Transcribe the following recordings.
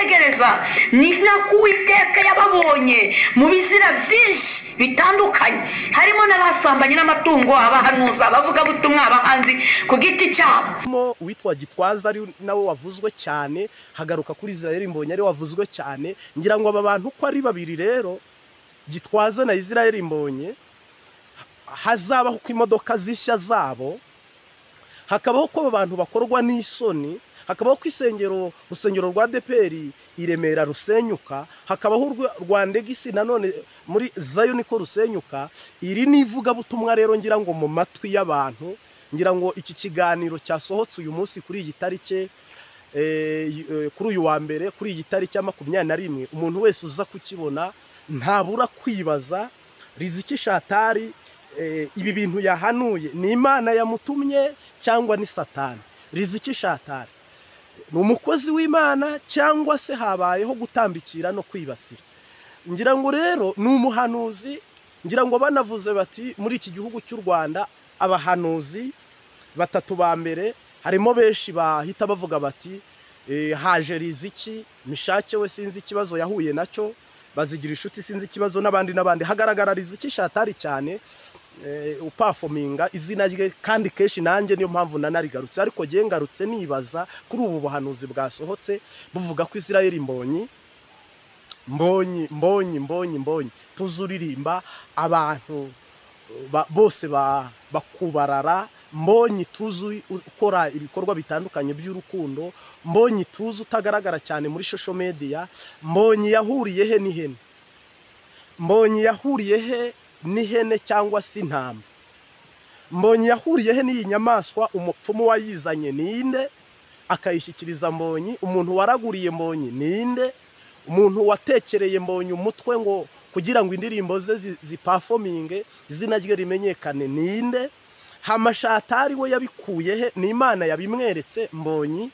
Kubitegereza ni nako Uwiteka yababonye mu bizira byinshi bitandukanye, harimo n'abasambanye n'amatungo, abahanuza, abavugabutumwa, abahanzi ku giti cyabo. Uwitwa Gitwaza ari nawe wavuzwe cyane, hagaruka kuri Israel Mbonyi ari wavuzwe cyane. Ngira ngo aba bantu uko ari babiri rero, Gitwaza na Israel Mbonyi, hazabaho ko imodoka zishya zabo, hakabaho ko abantu bakorwa n'isoni, hakabaho ko isengero urusengero rwa ADEPR i Remera rusenyuka, hakabaho Rwandegisi nanone muri Zion ko rusenyuka. Iri ni ivugabutumwa rero ngira ngo mu matwi y'abantu, ngira ngo iki kiganiro cyasohotse uyu munsi kuri iyi tariki, kuri uyu wa mbere, kuri iyi tariki ya 21, umuntu wese uza kukibona ntabura kwibaza Riziki Shatari, ibi bintu yahanuye ni Imana yamutumye cyangwa ni Satani? Riziki Shatari ni umukozi w'Imana cyangwa se habayeho gutambikira no kwibasira? Ngira ngo rero ni umuhanuzi. Ngira ngo banavuze bati muri iki gihugu cy'u Rwanda abahanuzi batatu ba mbere harimo benshi bahita bavuga bati haje Riziki, Mishake we sinzi ikibazo yahuye nacyo, bazigira inshuti sinzi ikibazo, n'abandi n'abandi. Hagaragara Riziki Shatari cyane upafominga izina rye, kandi kenshi nanjye niyo mpamvu nanarigarutse. Ariko ngiye ngarutse nibaza kuri ubu buhanuzi bwasohotse buvuga ko Israel Mbonyi Mbonyi Mbonyi Mbonyi Mbonyi tuzuririmba abantu bose bakubarara, Mbonyi tuzi ukora ibikorwa bitandukanye by'urukundo, Mbonyi tuzi utagaragara cyane muri social media, Mbonyi yahuriye he n'ihene? Mbonyi yahuriye he n'ihene cyangwa se intama? Mbonyi yahuriye he n'iyi nyamaswa? Umupfumu wayizanye ninde akayishyikiriza Mbonyi? Umuntu waraguriye Mbonyi ninde? Umuntu watekereye Mbonyi umutwe ngo kugira ngo indirimbo ze zipafominge izina rye rimenyekane ninde? Hamashatari we yabikuye he? Ni Imana yabimweretse Mbonyi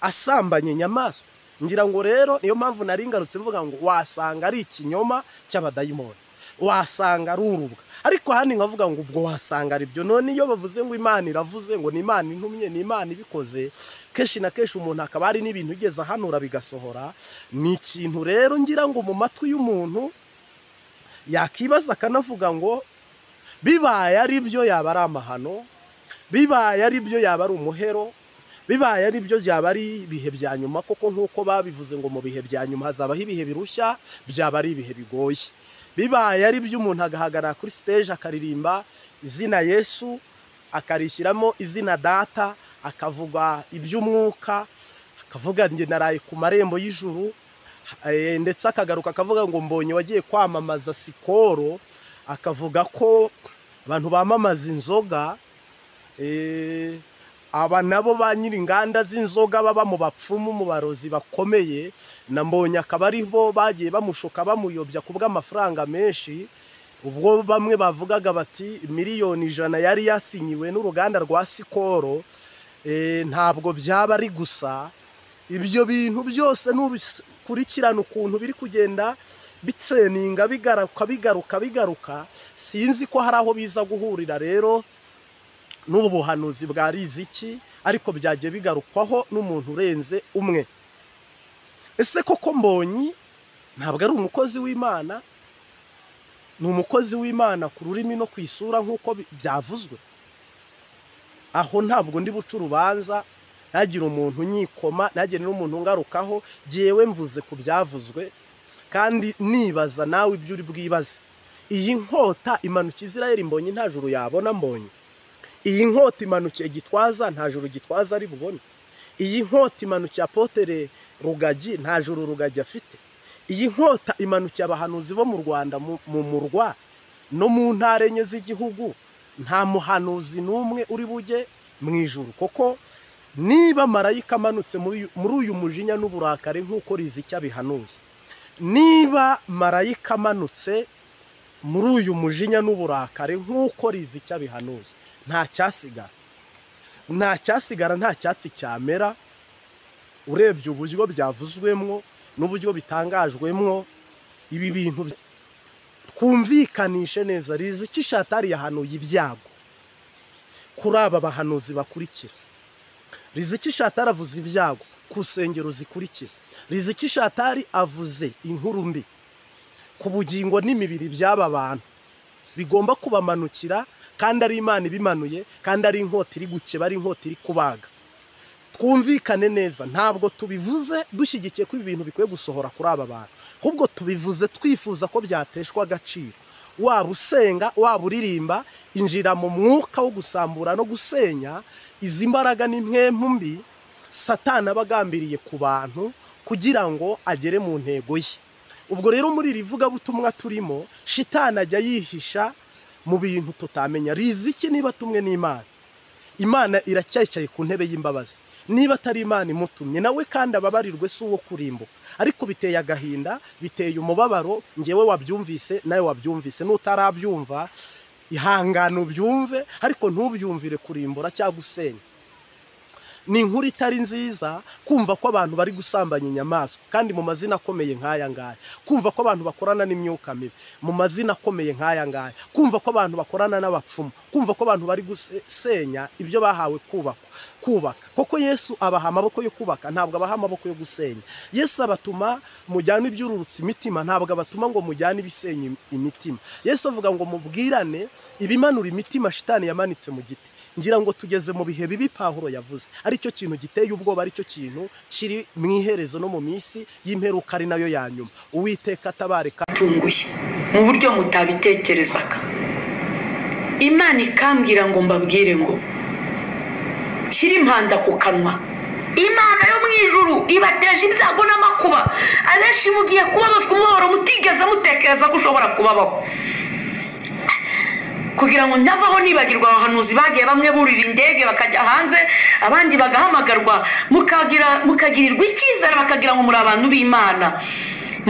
asambanye inyamaswa? Ngira ngo rero niyo mpamvu nari ngarutse mvuga ngo wasanga ari ikinyoma cy'abadayimoni, wasanga ari urubwa. Ariko handi nkavuga ngo ubwo wasanga ari byo. None iyo bavuze ngo Imana iravuze, ngo ni Imana intumye, ni Imana ibikoze, kenshi na kenshi umuntu akaba ari n'ibintu ugeze ahanura bigasohora. Ni ikintu rero ngira ngo mu matwi y'umuntu yakibaza akanavuga ngo bibaye ari byo yaba ari amahano, bibaye ari byo yaba ari umuhero, bibaye ari byo byaba ari ibihe bya nyuma koko, nk'uko babivuze ngo mu bihe bya nyuma hazabaho ibihe birushya, byaba ari ibihe bigoye. Bibaye ari byo umuntu agahagarara kuri stage akaririmba izina Yesu, akarishyiramo izina Data, akavuga iby'umwuka, akavuga nge naraye ku marembo y'ijuru, ndetse akagaruka akavuga ngo Mbonyi wagiye kwamamaza Sikoro, akavuga ko abantu bamamaza inzoga, aba nabo ba nyir'inganda z'inzoga baba mu bapfumu, mu barozi bakomeye, na Mbonyi akaba ari bo bagiye bamushuka bamuyobya ku bw'amafaranga menshi. Ubwo bamwe bavugaga bati 100,000,000 yari yasinyiwe n'uruganda rwa Sikoro. Ntabwo byaba ari gusa ibyo bintu byose nubikurikirana ukuntu biri kugenda bitreninga bigaruka bigaruka bigaruka, sinzi ko hari aho biza guhurira rero n'ubu buhanuzi bwa Riziki, ariko byagiye bigarukwaho n'umuntu urenze umwe. Ese koko Mbonyi ntabwo ari umukozi w'Imana? Ni umukozi w'Imana ku rurimi no ku isura nk'uko byavuzwe. Aho ntabwo ndi buca urubanza, ntagire umuntu nyikoma, ntagire n'umuntu ngarukaho, jyewe mvuze ku byavuzwe kandi nibaza nawe ibyo uri bwibaze. Iyi nkota imanuka Israel Mbonyi nta juru yabona Mbonyi. Iyi nkota imanukiye Gitwaza nta juru Gitwaza ari bubone. Iyi nkota imanukiye Apotere Rugagi nta juru Rugagi afite. Iyi nkota imanukiye abahanuzi bo mu Rwanda mu murwa no mu ntara enye z'igihugu, nta muhanuzi n'umwe uri bujye mu ijuru. Koko niba marayika amanutse muri uyu mujinya n'uburakari nk'uko Riziki abihanuye, niba marayika amanutse muri uyu mujinya n'uburakari nk'uko Riziki abihanuye, nta cyasigara, nta cyasigara, nta cyatsi cyamera. Urebye uburyo byavuzwemwo n'uburyo bitangajwemwo, ibi bintu twumvikanishe neza. Riziki Shatari yahanuye ibyago kuri aba bahanuzi bakurikira. Riziki Shatari avuze ibyago ku nsengero zikurikira. Riziki Shatari avuze inkuru mbi ku bugingo n'imibiri by'aba bantu bigomba kubamanukira, kandi ari Imana ibimanuye, kandi ari inkota iri gukeba, ari inkota iri kubaga. Twumvikane neza, ntabwo tubivuze dushyigikiye ko ibi bintu bikwiye gusohora kuri aba bantu, ahubwo tubivuze twifuza ko byateshwa agaciro. Waba usenga, waba uririmba, injira mu mwuka wo gusambura no gusenya izi mbaraga n'impwemu mbi Satani aba agambiriye ku bantu kugira ngo agere mu ntego ye. Ubwo rero muri iri vugabutumwa turimo, Shitani ajya yihisha mu bintu tutamenya. Riziki niba tumwe n'Imana, Imana iracyayicaye ku ntebe y'imbabazi. Niba atari Imana imutumye nawe kandi ababarirwe si uwo kurimbuka. Ariko biteye agahinda, biteye umubabaro, ngewe wabyumvise nawe wabyumvise, n'utarabyumva ihangane ubyumve, ariko ntubyumvire kurimbura cyangwa gusenya. Ni inkuru itari nziza kumva ko abantu bari gusambanya inyamaswa kandi mu mazina akomeye nk'aya ngaya, kumva ko abantu bakorana n'imyuka mibi mu mazina akomeye nk'aya ngaya, kumva ko abantu bakorana n'abapfumu, kumva ko abantu bari gusenya ibyo bahawe kubaka. Koko Yesu abaha amaboko yo kubaka, ntabwo abaha amaboko yo gusenya. Yesu abatuma mujyane ibyururutse imitima, ntabwo abatuma ngo mujyane ibisenya imitima. Yesu avuga ngo mubwirane ibimanura imitima Shitani yamanitse mu giti. Ngira ngo tugeze mu bihe bibi Pawulo yavuze, aricyo kintu giteye ubwoba, aricyo kintu kiri mu iherezo no mu minsi y'imperuka, ari nayo ya nyuma. Uwiteka atabareka. Tunguye mu buryo mutabitekerezaga. Imana ikambwira ngo mbabwire ngo shyira impanda ku kanwa. Imana yo mu ijuru ibateje ibyago n'amakuba. Abenshi mugiye kubabazwa umubabaro mutigeze mutekereza ko ushobora kubabaho. Kugira ngo ndavaho nibagirwa abahanuzi bagiye bamwe burira indege bakajya hanze, abandi bagahamagarwa, mukagirirwa icyizere, bakagira ngo muri abantu b'Imana,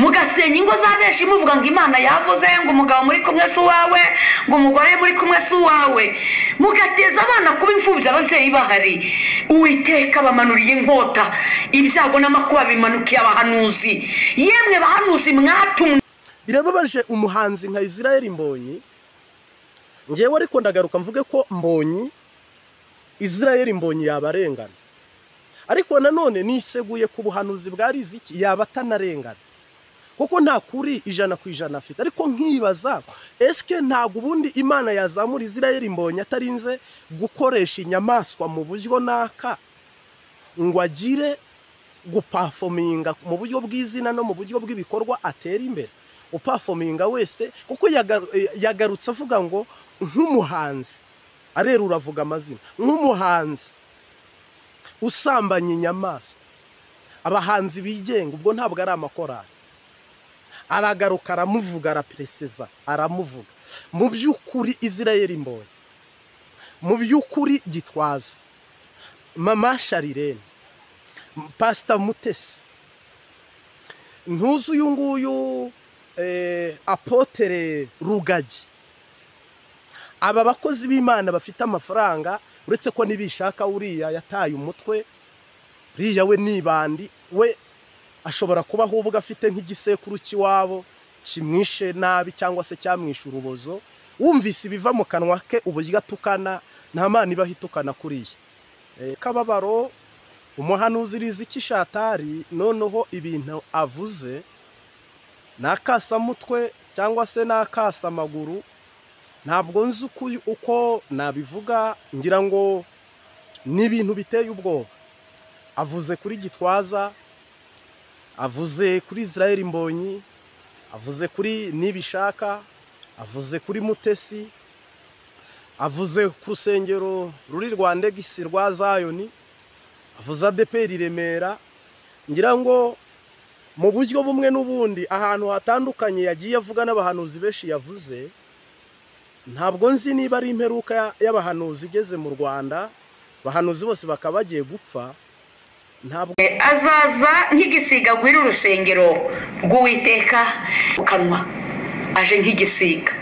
mugasenya ingo za benshi muvuga ngo Imana yavuze, ngo umugabo muri kumwe si uwawe, ngo umugore muri kumwe si uwawe, mugateza abana kuba imfubyi ababyeyi bahari. Uwiteka bamanuriye inkota, ibyago n'amakuba bimanukiye abahanuzi. Yemwe bahanuzi mwatumwe. Birababaje umuhanzi nka Israel Mbonyi. Ngewe ariko ndagaruka mvuge ko Mbonyi, Israel Mbonyi yabarengana, ariko nanone niseguye ku buhanuzi bwa Riziki yaba atanarengana, kuko nta kuri 100% afite. Ariko nkibaza, eske ntabwo ubundi Imana yazamura Israel Mbonyi atarinze gukoresha inyamaswa mu buryo naka ngo agire guperforminga mu buryo bw'izina no mu buryo bw'ibikorwa atera imbere? Uperforminga wese, kuko yagarutse avuga ngo nk'umuhanzi, arera uravuga amazina, nk'umuhanzi usambanya inyamaswa, abahanzi bigenga, ubwo ntabwo ari amakorali. Aragaruka aramuvuga, arapreseza, aramuvuga. Mu by'ukuri Israel Mbonyi, mu by'ukuri Gitwaza, Mama Sharirene, Pastor Mutesi, ntuzi uyu nguyu Apotere Rugagi, aba bakozi b'Imana bafite amafaranga, uretse ko nibishaka uriya yataye umutwe, riya we nibandi, we ashobora kuba ahubwo afite nk'igisekuru cy'iwabo kimwishe nabi cyangwa se cyamwishe urubozo. Wumvise ibiva mu kanwa ke uburyo atukana, nta Mana ibaho itukana kuriya. Kababaro umuhanuzi Riziki Shatari noneho ibintu avuze nakasamutwe cyangwa se nakasamaguru, ntabwo nzi uko nabivuga, ngira ngo ni ibintu biteye ubwoba. Avuze kuri Gitwaza, avuze kuri Israel Mbonyi, avuze kuri Nibishaka, avuze kuri Mutesi, avuze ku rusengero ruri Rwandegisi rwa Zayoni, avuze ADEPR Remera. Ngira ngo mu buryo bumwe n'ubundi ahantu hatandukanye yagiye avuga n'abahanuzi benshi yavuze. Ntabwo nzi niba ari imperuka y'abahanuzi igeze mu Rwanda, abahanuzi bose bakaba bagiye gupfa. Ntabwo azaza nk'igisiga agwira urusengero rw'Uwiteka kanwa, aje nk'igisiga,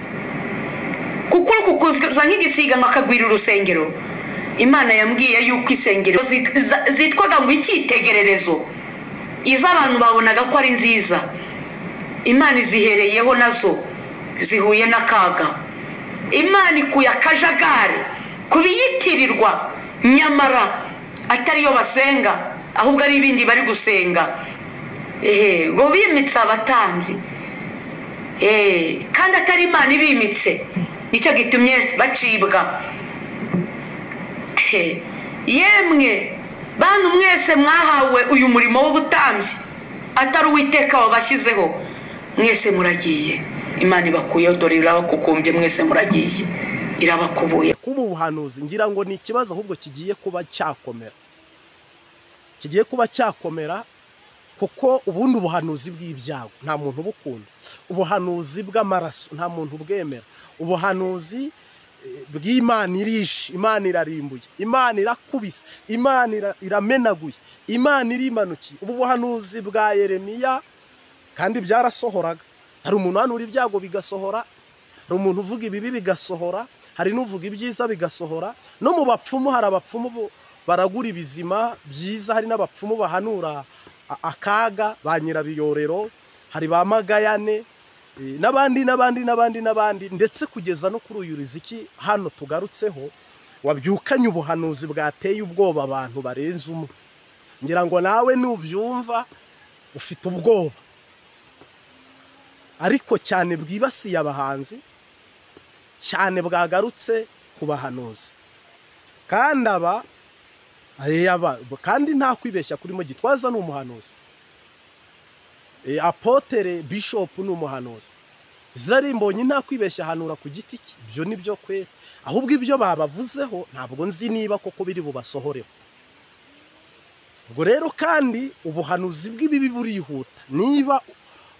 kuko kukuza nk'igisiga ngo akagwira urusengero. Imana yambwiye yuko isengero zitwaga ngo icyitegererezo, izo abantu babonaga ko ari nziza, Imana izihereyeho nazo zihuye n'akaga. Imana ikuye akajagari kubiyitirirwa, nyamara atari yo basenga, ahubwo ari ibindi bari gusenga. Ngo bimitse abatambyi, kandi atari Imana ibimitse, nicyo gitumye bacibwa. Yemwe bantu mwese mwahawe uyu murimo w'ubutambyi atari Uwiteka wabashyizeho, mwese muragiye. Imana ibakuyeho, dore irabakukumbye, mwese muragiye, irabakubuye. Kuba ubuhanuzi ngira ngo ni ikibazo ahubwo kigiye kuba cyakomera, kigiye kuba cyakomera, kuko ubundi ubuhanuzi bw'ibyago nta muntu ubukunda, ubuhanuzi bw'amaraso nta muntu ubwemera, ubuhanuzi bw'Imana irishe, Imana irarimbuye, Imana irakubise, Imana iramenaguye, Imana irimanukiye. Ubu buhanuzi bwa Yeremiya kandi byarasohoraga. Hari umuntu uhanura ibyago bigasohora, hari umuntu uvuga ibibi bigasohora, hari n'uvuga ibyiza bigasohora. No mu bapfumu hari abapfumu baragura ibizima byiza, hari n'abapfumu bahanura akaga, ba nyirabiyorero, hari ba Magayane n'abandi n'abandi n'abandi n'abandi, ndetse kugeza no kuri uyu Riziki hano tugarutseho wabyukanye ubuhanuzi bwateye ubwoba abantu barenze umwe. Ngira ngo nawe nubyumva ufite ubwoba, ariko cyane bwibasiye abahanzi, cyane bwagarutse ku bahanuzi. Kandi aba kandi nta kwibeshya kurimo. Gitwaza ni umuhanuzi, apotere bishop ni umuhanuzi, Israel Mbonyi nta kwibeshya ahanura ku giti cye, ibyo ni byo kwera. Ahubwo ibyo babavuzeho ntabwo nzi niba koko biri bubasohoreho. Ubwo rero kandi ubuhanuzi bw'ibibi burihuta. Niba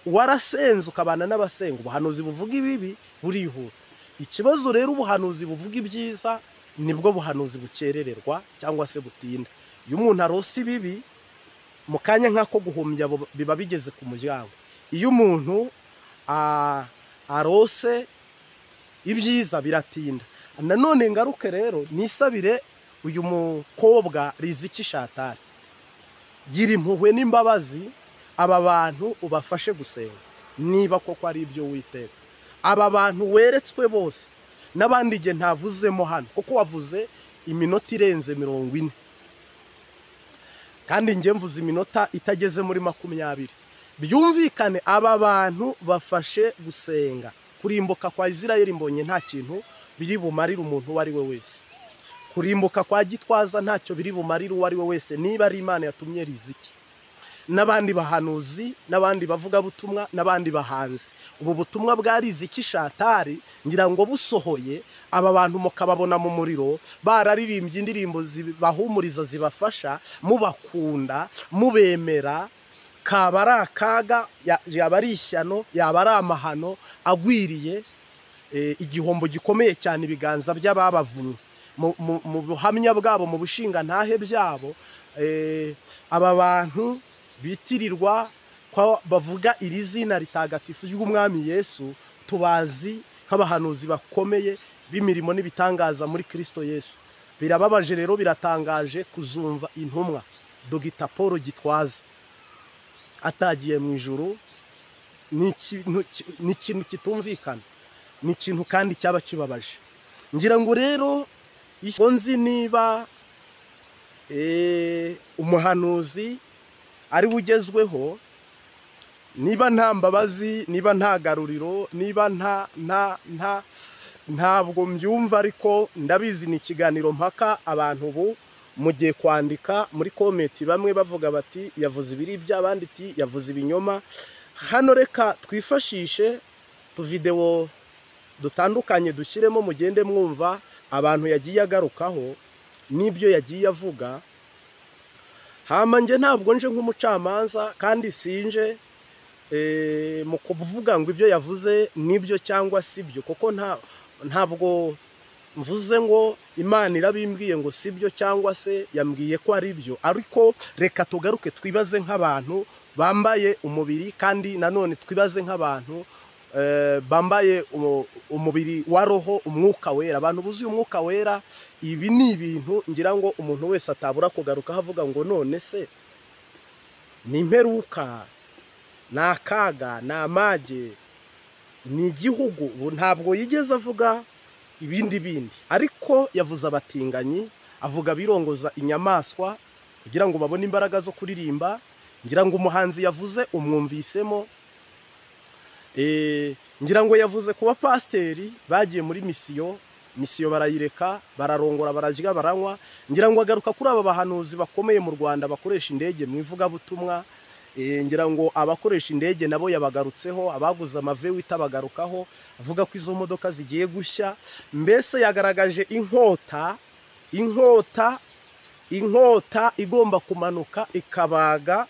warasenze ukabana n'abasenga, ubuhanuzi buvuga ibibi burihuta. Ikibazo rero ubuhanuzi buvuga ibyiza nibwo buhanuzi bukerererwa cyangwa se butinda. Iyo umuntu arose ibibi mu kanya nk'ako guhumbya biba bigeze ku muryango. Iyo umuntu arose ibyiza biratinda. Nanone ngaruke rero nisabire uyu mukobwa Riziki Shatari, gira impuhwe n'imbabazi aba bantu ubafashe gusenga niba koko ari ibyo Uwiteka. Aba bantu weretswe bose n'abandi igihe ntavuzemo hano, kuko wavuze iminota irenze 40, kandi njye mvuze iminota itageze muri 20. Byumvikane aba bantu bafashe gusenga. Kurimbuka kwa Israel Mbonye nta kintu biri bumarire umuntu uwo ari we wese. Kurimbuka kwa Gitwaza ntacyo biri bumarire uwo ari we wese, niba ari Imana yatumye Riziki n'abandi bahanuzi n'abandi bavuga butumwa n'abandi bahanzi. Ubu butumwa bwa Riziki Shatari ngira ngo busohoye, aba bantu mukababona mu muriro bararirimbye indirimbo zibahumuriza zibafasha, mubakunda mubemera, kaba ari akaga, yaba ari ishyano, yaba ari amahano agwiriye, igihombo gikomeye cyane ibiganza by'ababavunye mu buhamya bwabo, mu bushinga ntahe byabo. Aba bantu bitirirwa ko bavuga iri zina ritagatifu ry'Umwami Yesu, tubazi nk'abahanuzi bakomeye b'imirimo n'ibitangaza muri Kristo Yesu. Birababaje rero, biratangaje kuzumva intumwa Dr Paul Gitwaza atagiye mu ijuru. Ni ikintu kitumvikana, ni ikintu kandi cyaba kibabaje. Ngira ngo rero nzi niba umuhanuzi ari ugezweho, niba nta mbabazi, niba nta garuriro, niba nta nta nta ntabwo mbyumva, ariko ndabizi ni ikiganiro mpaka abantu ubu mugiye kwandika muri komenti, bamwe bavuga bati yavuze ibiri by'abandi, ati yavuze ibinyoma. Hano reka twifashishe tuvideo dutandukanye dushyiremo, mugende mwumva abantu yagiye agarukaho n'ibyo yagiye avuga. Hama nje ntabwo nje nk'umucamanza, kandi sinje mu kuvuga ngo ibyo yavuze nibyo cyangwa sibyo, kuko ntabwo mvuze ngo Imana irabimbwiye ngo sibyo cyangwa se yambwiye ko ari byo. Ariko reka tugaruke twibaze nk'abantu bambaye umubiri, kandi nanone twibaze nk'abantu bambaye umubiri wa roho, umwuka wera, abantu buzuye umwuka wera. Ibi ni ibintu ngira ngo umuntu wese atabura kugaruka avuga ngo none se ni imperuka, ni akaga, ni amage, ni igihugu. Ntabwo yigeze avuga ibindi bindi, ariko yavuze abatinganyi, avuga birongoza inyamaswa kugira ngo babone imbaraga zo kuririmba, Ngira ngo umuhanzi yavuze umwumvisemo, ngira ngo yavuze ku bapasiteri bagiye muri misiyo, misiyo barayireka, bararongora, bararya, baranywa. Ngira ngo agaruka kuri aba bahanuzi bakomeye mu Rwanda bakoresha indege mu ivugabutumwa. Ngira ngo abakoresha indege nabo yabagarutseho, abaguze amavewita bagarukaho, avuga ko izo modoka zigiye gushya. Mbese yagaragaje inkota, inkota, inkota igomba kumanuka ikabaga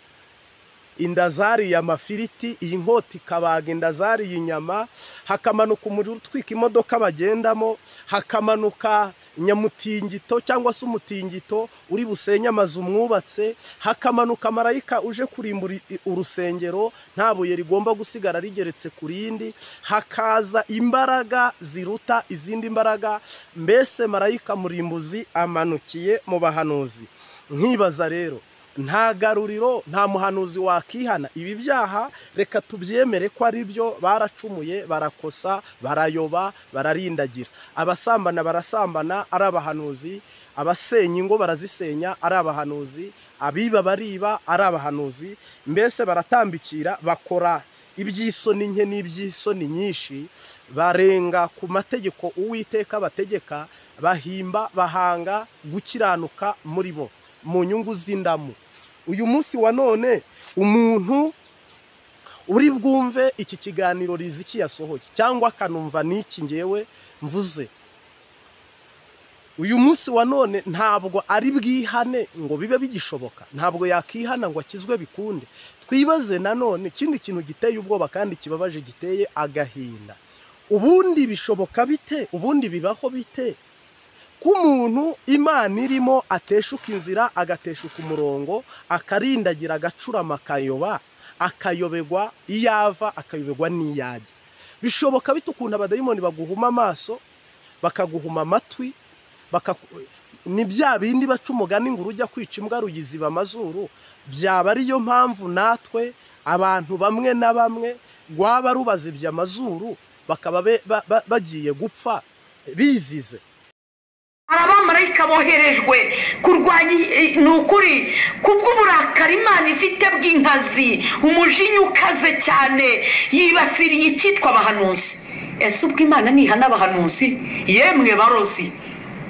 inda zariye amafiriti, iyi nkota ikabaga inda zariye inyama, hakamanuka umuriro utwika imodoka bagendamo, hakamanuka nyamutingito cyangwa se umutingito uri busenye amazu mwubatse, hakamanuka marayika uje kurimbura urusengero, nta buye rigomba gusigara rigeretse ku rindi, hakaza imbaraga ziruta izindi mbaraga. Mbese marayika murimbuzi amanukiye mu bahanuzi. Nkibaza rero, nta garuriro, nta muhanuzi wakihana ibi byaha. Reka tubyemere ko ari byo, baracumuye, barakosa, barayoba, bararindagira. Abasambana barasambana ari abahanuzi, abasenya ingo barazisenya ari abahanuzi, abiba bariba ari abahanuzi. Mbese baratambikira, bakora iby'isoni nke n'iby'isoni nyinshi, barenga ku mategeko Uwiteka bategeka, bahimba, bahanga gukiranuka muri bo mu nyungu z'indamu. Uyu munsi wa none umuntu uri bwumve iki kiganiro Riziki yasohoye cyangwa akanumva n'iki ngewe mvuze, uyu munsi wa none ntabwo ari bwihane ngo bibe bigishoboka, ntabwo yakihana ngo akizwe bikunde. Twibaze nanone ikindi kintu giteye ubwoba kandi kibabaje, giteye agahinda. Ubundi bishoboka bite? Ubundi bibaho bite ko umuntu Imana irimo ateshuka inzira, agateshuka umurongo, akarindagira, agacurama, akayoba, akayobegwa iyo ava, akayobegwa n'iyajya? Bishoboka bite ukuntu abadayimoni baguhuma amaso, bakaguhuma amatwi, ni bya bindi baca umugani ngo urujya kwica imbwa ruyiziba amazuru? Byaba ariyo mpamvu natwe abantu bamwe na bamwe rwaba rubazibye amazuru, bakaba bagiye gupfa bizize. Hari abamarayika boherejwe kurwanya, ni ukuri, kubw'uburakari Imana ifite bw'inkazi, umujinya ukaze cyane, yibasiriye icyitwa abahanuzi. Ese ubwo Imana nihana abahanuzi? Yemwe barozi,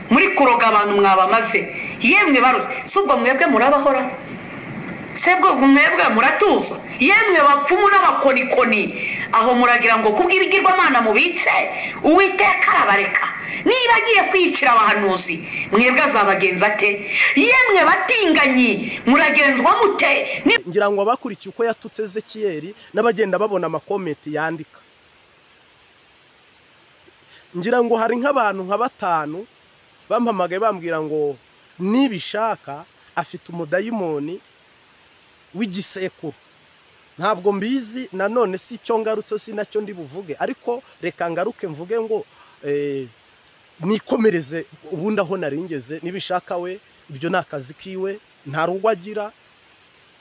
muri kuroga abantu mwabamaze, yemwe barozi, si ubwo mwebwe murabahora? Se bwo mwebwe muratuza? Yemwe bapfumu n'abakonikoni, aho muragira ngo kubw'ibigirwamana mubitse, Uwiteka arabareka. Niba agiye kwicira abahanuzi, mwebwe azabagenza ate? Yemwe batinganyi, muragenzwa mute? Ngira ngo abakurikiye uko yatutse Ezekiyeli n'abagenda babona amakomenti yandika, ngira ngo hari nk'abantu nka batanu bampamagaye bambwira ngo nibishaka afite umudayimoni w'igisekuru. Ntabwo mbizi nanone, si icyo ngarutse, si nacyo ndi buvuge, ariko reka ngaruke mvuge ngo nikomereze ubundi aho naringeze. Nibishaka we ibyo ni akazi kiwe, nta rugo agira,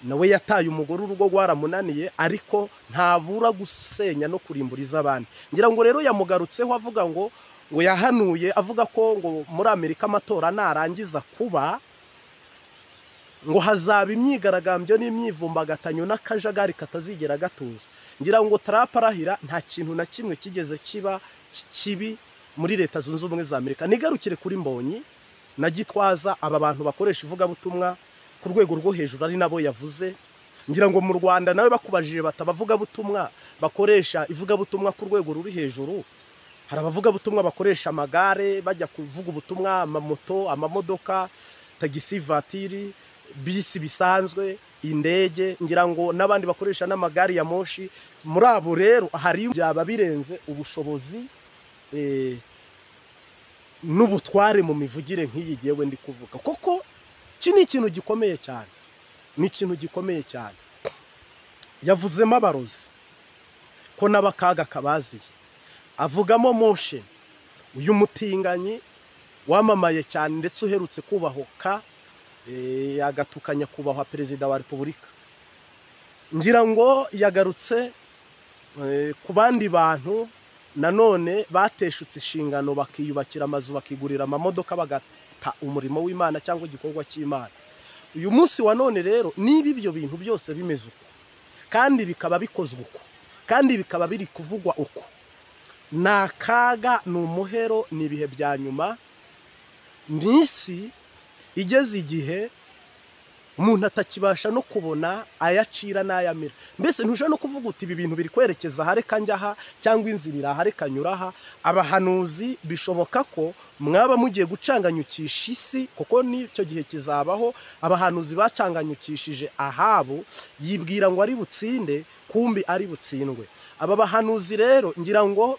nawe yataye umugore, urugo rwaramunaniye, ariko ntabura gusenya no kurimburiza abandi. Ngira ngo rero yamugarutseho avuga ngo yahanuye avuga ko ngo muri Amerika amatora narangiza kuba ngo hazaba imyigaragambyo n'imyivumbagatanyo n'akajagari katazigera gatuza. Ngira ngo Trump arahira nta kintu na kimwe kigeze kiba kibi muri Leta Zunze Ubumwe za Amerika. Nigarukire kuri Mbonyi na Gitwaza, aba bantu bakoresha ivugabutumwa ku rwego rwo hejuru ari nabo yavuze. Ngira ngo mu Rwanda nawe bakubajije batabavugabutumwa bakoresha ivugabutumwa ku rwego ruri hejuru, hari abavugabutumwa bakoresha amagare bajya kuvuga ubutumwa, amamoto, amamodoka, tagisi vatiri, bisi bisanzwe, indege, ngira ngo n'abandi bakoresha n'amagare ya moshi. Muri abo rero hari byaba birenze ubushobozi n'ubutware mu mivugire nk'iyi giyewe ndi kuvuga, koko iki ni ikintu gikomeye cyane, ni ikintu gikomeye cyane. Yavuzemo abarozi ko n'abakaga kabaziye, avugamo Moshe, uyu mutinganyi wamamaye cyane ndetse uherutse kubahoka agatukanya kubahwa perezida wa Repubulika. Ngira ngo yagarutse ku bandi bantu nanone bateshutse inshingano, bakiyubakira amazu, bakigurira amamodoka, bagata umurimo w'Imana cyangwa igikorwa cy'Imana. Uyu munsi wa none rero niba ibyo bintu byose bimeze uko, kandi bikaba bikozwe uko, kandi bikaba biri kuvugwa uko, ni akaga, ni umuhero, ni ibihe bya nyuma, ni isi igeze igihe umuntu atakibasha no kubona ayacira n'ayamira. Mbese ntushobora no kuvuga uti ibi bintu biri kwerekeza aha reka njya aha, cyangwa inzira iri aha reka nyura aha. Abahanuzi bishoboka ko mwaba mugiye gucanganyukisha isi, kuko n'icyo gihe kizabaho. Abahanuzi bacanganyukishije Ahabu, yibwira ngo ari butsinde, kumbi ari butsindwe. Aba bahanuzi rero ngira ngo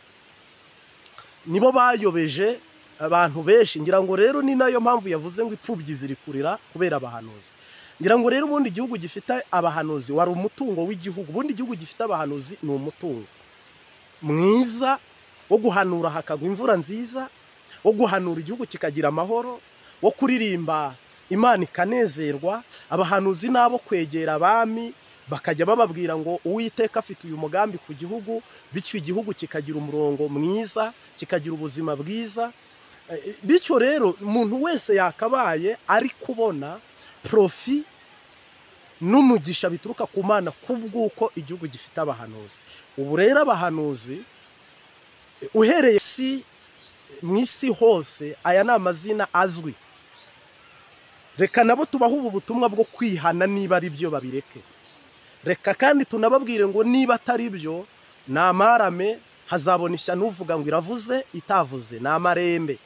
nibo bayobeje abantu benshi. Ngira ngo rero ni nayo mpamvu yavuze ngo ipfubyi ziri kurira kubera abahanuzi. Ngira ngo rero ubundi igihugu gifite abahanuzi wari umutungo w'igihugu. Ubundi igihugu gifite abahanuzi ni umutungo mwiza wo guhanura hakagwa imvura nziza, wo guhanura igihugu kikagira amahoro, wo kuririmba Imana ikanezerwa. Abahanuzi nabo kwegera abami bakajya bababwira ngo Uwiteka afite uyu mugambi ku gihugu, bityo igihugu kikagira umurongo mwiza, kikagira ubuzima bwiza. Bityo rero umuntu wese yakabaye ari kubona profi n'umugisha bituruka ku Mana kubw'uko igihugu gifite abahanuzi. Ubu rero abahanuzi uhereye si mu isi hose, aya ni amazina azwi. Reka nabo tubahe ubu butumwa bwo kwihana, niba ari byo babireke. Reka kandi tunababwire ngo niba atari byo, ni amarame, hazabona ishyano uvuga ngo iravuze itavuze, ni amarembe.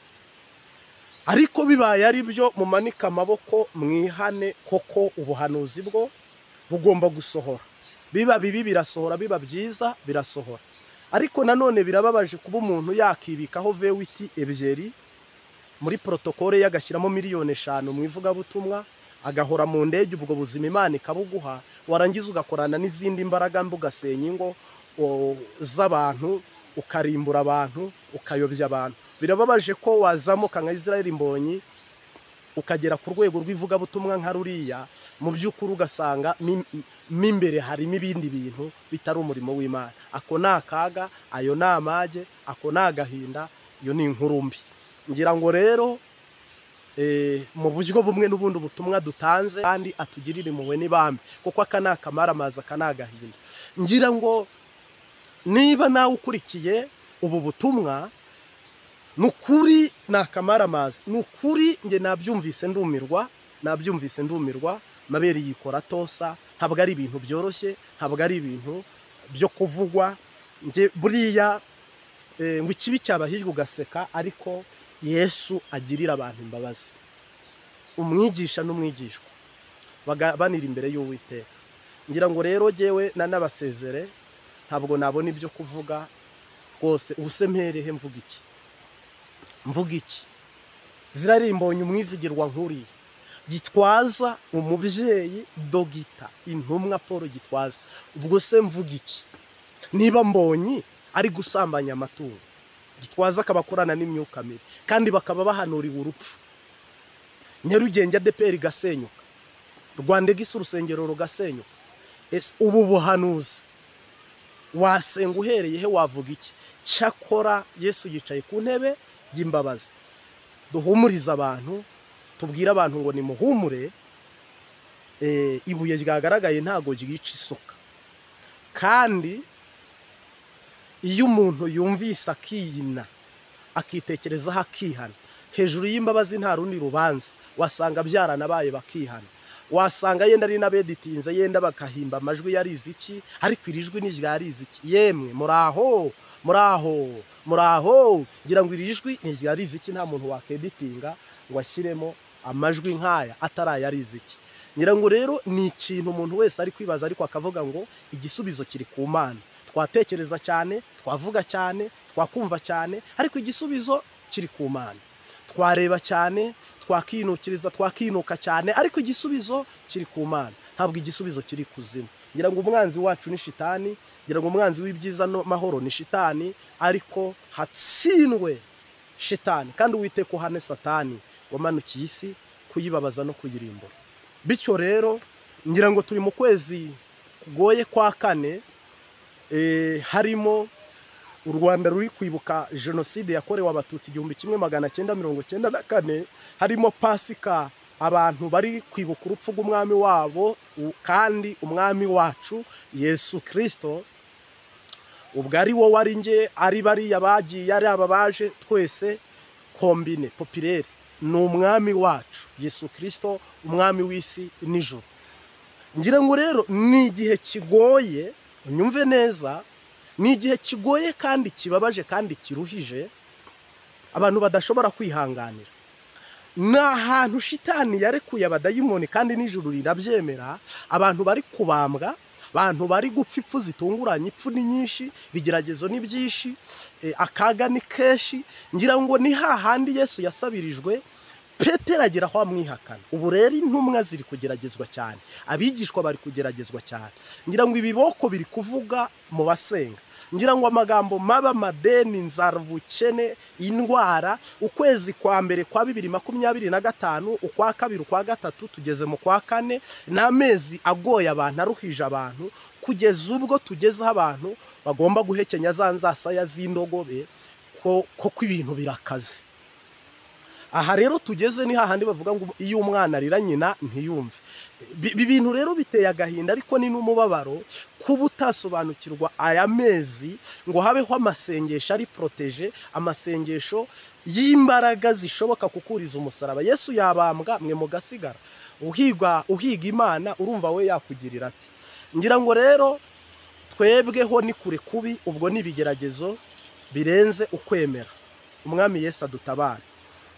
Ariko bibaye ari byo, mumanike amaboko mwihane, koko ubuhanuzi bwo bugomba gusohora. Biba bibi birasohora, biba byiza birasohora. Ariko nanone birababaje kuba umuntu yakibikaho vewiti ebyeri muri protokole yagashyiramo 5 miliyoni mu ivugabutumwa, agahora mu ndege, ubwo buzima Imana ikabuguha, warangiza ugakorana n'izindi mbaraga mbi, ugasenya ingo z'abantu, ukarimbura abantu, ukayobya abantu. Birababaje ko wazamuka nka Israel Mbonyi ukagera ku rwego rw'ivugabutumwa nka ruriya, mu by'ukuri ugasanga mo imbere harimo ibindi bintu bitari umurimo w'Imana. Ako ni akaga, ayo ni amage, ako ni agahinda, iyo ni inkuru mbi. Ngira ngo rero mu buryo bumwe n'ubundi ubutumwa dutanze kandi atugirire impuhwe n'ibambe, kuko aka ni akamaramaza, aka ni agahinda. Ngira ngo niba nawe ukurikiye ubu butumwa, ni ukuri ni akamaramaza, ni ukuri njye nabyumvise ndumirwa, nabyumvise ndumirwa, mabere yikora tosa. Ntabwo ari ibintu byoroshye, ntabwo ari ibintu byo kuvugwa. Njye buriya ngo ikibi cyabahijwe ugaseka, ariko Yesu agirira abantu imbabazi. Umwigisha n'umwigishwa banira imbere y'Uwiteka. Ngira ngo rero jyewe nanabasezere, ntabwo nabona ibyo kuvuga rwose. Ubuse mperehe mvuga iki? Mvuga iki? Zirarimbonye umwizigirwa nkuriye Gitwaza, umubyeyi dogita intumwa Paul Gitwaza, ubwo se mvuga iki? Niba Mbonyi ari gusambanya amatungo, Gitwaza akaba akorana n'imyuka mibi, kandi bakaba bahanuriwe urupfu, Nyarugenge ADEPR igasenyuka, Rwandegisi urusengero rugasenyuka, ese ubu buhanuzi wasenga uhereye he? Wavuga iki? Cyakora Yesu yicaye ku ntebe y'imbabazi. Duhumurize abantu, tubwire abantu ngo nimuhumure, ibuye ryagaragaye ntago ryica isuka. Kandi iyo umuntu yumvise akiyina, akitekerezaho, akihana, hejuru y'imbabazi nta rundi rubanza. Wasanga byaranabaye bakihana, wasanga yenda ari n'abeditinze, yenda bakahimba amajwi yarize iki, ariko iri jwi ni ryarize iki? Yemwe muraho, muraho, muraho. Ngira ngo iri jwi ni ryarize iki? Nta muntu wakeditinga ngo ashyiremo amajwi nk'aya atarayarize iki. Ngira ngo rero ni ikintu umuntu wese ari kwibaza, ariko akavuga ngo igisubizo kiri ku Mana. Twatekereza cyane, twavuga cyane, twakumva cyane, ariko igisubizo kiri ku Mana. Twareba cyane, twakinukiriza, twakinuka cyane, ariko igisubizo kiri ku Mana. Ntabwo igisubizo kiri kuzimu. Ngira ngo umwanzi wacu ni shitani, ngira ngo umwanzi w'ibyiza n'amahoro ni shitani, ariko hatsindwe shitani, kandi Uwiteka uhane Satani wamanukiye isi kuyibabaza no kuyirimbura. Bityo rero ngira ngo turi mu kwezi kugoye kwa kane, harimo u Rwanda ruri kwibuka jenoside yakorewe Abatutsi 1994, harimo Pasika Abantu bari kwibuka urupfu rw'umwami wabo, kandi umwami wacu Yesu Kristo, ubwo ari wowe, ari nge, ari bariya bagiye, ari aba baje, twese combine populaire ni umwami wacu Yesu Kristo, umwami w'isi n'ijuru. Ngira ngo rero ni igihe kigoye, unyumve neza, ni igihe kigoye kandi kibabaje kandi kiruhije, abantu badashobora kwihanganira. Ni ahantu shitani yarekuye abadayimoni kandi n'ijuru rirabyemera. Abantu bari kubambwa, abantu bari gupfa ipfu zitunguranye, ipfu ni nyinshi, ibigeragezo ni byinshi, akaga ni kenshi. Ngira ngo ni hahandi Yesu yasabirijwe, Petero agera aho amwihakana. Ubu rero intumwa ziri kugeragezwa cyane, abigishwa bari kugeragezwa cyane. Ngira ngo ibiboko biri kuvuga mu basenga. Ngira ngo amagambo maba, amadeni, inzara, ubukene, indwara. Ukwezi kwa mbere kwa 2025, ukwa kabiri, ukwa gatatu, tugeze mu kwa kane, ni amezi agoye abantu, aruhije abantu, kugeza ubwo tugezeho abantu bagomba guhekenya za nzasaya z'indogobe, ko ibintu birakaze. Aha rero tugeze ni hahandi bavuga ngo iyo umwana arira nyina ntiyumve. Ibi bintu rero biteye agahinda, ariko ni n'umubabaro kuba utasobanukirwa aya mezi ngo habeho amasengesho ari protégé, amasengesho y'imbaraga zishoboka kukuriza umusaraba. Yesu yabambwa mwe mugasigara, uhiga uhiga Imana, urumva we yakugirira ati. Ngira ngo rero twebweho ni kure kubi, ubwo ni ibigeragezo birenze ukwemera. Umwami Yesu adutabare,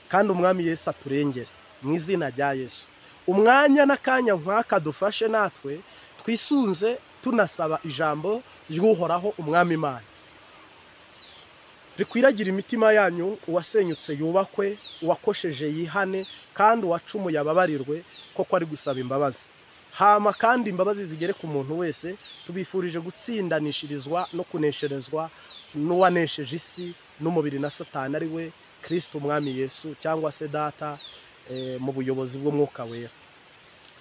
kandi umwami Yesu aturengere mu izina rya Yesu. Umwanya n'akanya nk'aka dufashe natwe twisunze, tunasaba ijambo ry'Uhoraho umwami Imana rikwiragira imitima yanyu. Uwasenyutse yubakwe, uwakosheje yihane, kandi uwacumuye ababarirwe, koko ari gusaba imbabazi. Hama kandi imbabazi zigere ku muntu wese. Tubifurije gutsindanishirizwa no kunesherezwa n'uwanesheje isi n'umubiri na Satani, ari we Kristo umwami Yesu, cyangwa se Data, mu buyobozi bw'Umwuka Wera.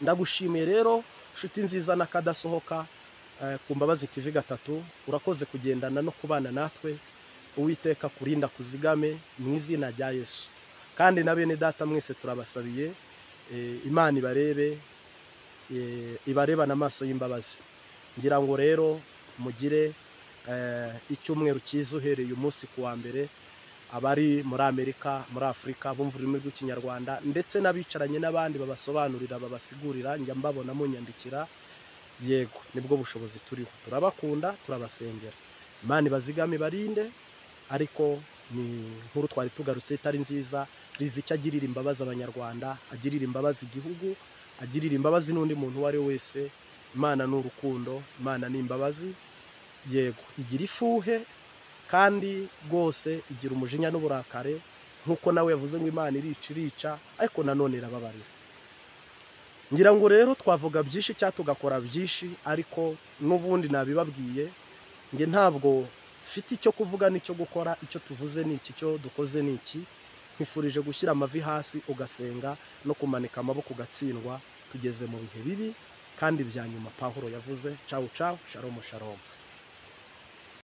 Ndagushimiye rero, nshuti nziza n'akadasohoka ku Mbabazi TV 3, urakoze kugendana no kubana natwe. Uwiteka kurinda kuzigame mu izina rya Yesu. Kandi na bene Data mwese turabasabiye, Imana ibarebe, ibarebana amaso y'imbabazi. Ngira ngo rero mugire icyumweru cyiza uhereye umunsi ku wa mbere. Abari muri Amerika, muri Afurika bumva ururimi rw'Ikinyarwanda, ndetse n'abicaranye n'abandi babasobanurira, babasigurira, njya mbabona munyandikira. Yego, nibwo bushobozi turiho. Turabakunda, turabasengera, Imana ibazigame, ibarinde. Ariko ni inkuru twari tugarutse itari nziza. Riziki agirira imbabazi Abanyarwanda, agirira imbabazi igihugu, agirira imbabazi n'undi muntu uwo ari we wese. Imana ni urukundo, Imana ni imbabazi. Yego, igira ifuhe kandi rwose igira umujinya n'uburakare, nk'uko nawe yavuze ngo Imana irica, irica, ariko nanone irababarira. Ngira ngo rero twavuga byinshi cyangwa tugakora byinshi, ariko n'ubundi nabibabwiye, nge ntabwo mfite icyo kuvuga n'icyo gukora. Icyo tuvuze ni iki, icyo dukoze ni iki. Nkwifurije gushyira amavi hasi ugasenga no kumanika amaboko ugatsindwa. Tugeze mu bihe bibi kandi bya nyuma Pawulo yavuze. Cawu cawu, shalom shalom.